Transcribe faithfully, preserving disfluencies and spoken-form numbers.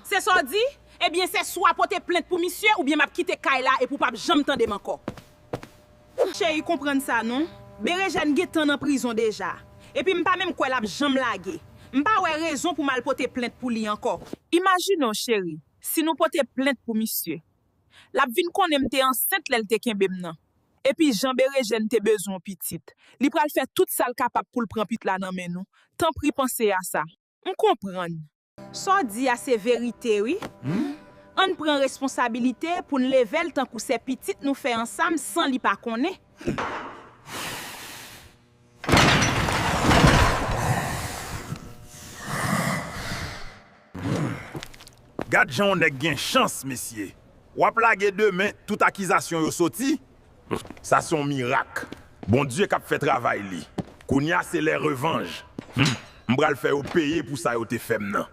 Se sa w di? Ebyen, se swa pote plent pou misye, oubyen m ap kite kay la epi w p ap janm tande m ankò. Cheri, konprann sa non. Berejèn gentan nan prizon deja. Epi m pa menm kwè l ap janm lage. M pa wè rezon pou m al pote plent pou li ankò. Imajine w, cheri, si nou pote plent pou misye. L ap vin konnen m te ansent lè l te kenbe m nan. Epi jan Berejèn te bezwen w pitit. Li pral fè tout sa l kapab pou l pran pitit la nan men nou. Tanpri panse a sa. M konprann. Sa w di a se verite wi. Ann pran responsabilite pou n leve l tankou se pitit nou fè ansanm san li pa konnen. Gad jan yon nèg gen chans, mesye. W ap lage demen tout akizasyon yo soti? Sa se yon mirak. Bondye k ap fè travay li. Kounye a se lè revanj. M pral fè yo peye pou sa yo te fè m nan.